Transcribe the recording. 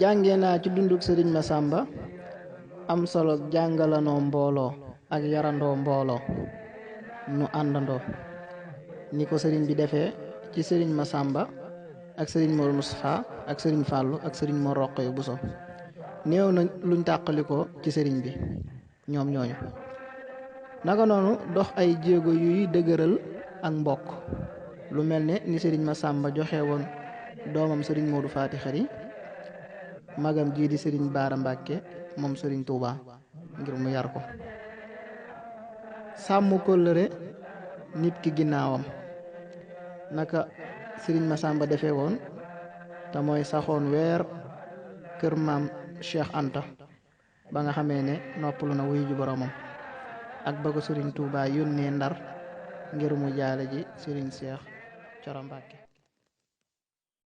jàngee naa ci dunduk sëriñ Masamba am solo jàngalanoo mbooloo ak yarandoo mbooloo nu àndandoo ni ko sëriñ bi defee ci sëriñ Masamba ak sëriñ Mor Moustapha ak sëriñ Fàllu ak sëriñ Mor Roqaya Buso néew na luñ tàqalikoo ci sëriñ bi ñoom ñooñu naka noonu dox ay jéego yuy dëgëral ak mbokk lu mel ne ni sëriñ Masamba joxe woon doomam sëriñ Modou Faati Xari magam jii di sëriñ Baara Mbàkke moom sëriñ Touba ngir mu yar ko sàmm kóllëre nit ki ginnaawam naka sëriñ Masamba defee woon te mooy saxoon weer kër maam Cheikh Anta ba nga xamee ne noppalu na wuyu ji boromam ak ba ko sëriñ Touba yónnee Ndar ngir mu jaale ji sëriñ Cheikh Coro Mbàkke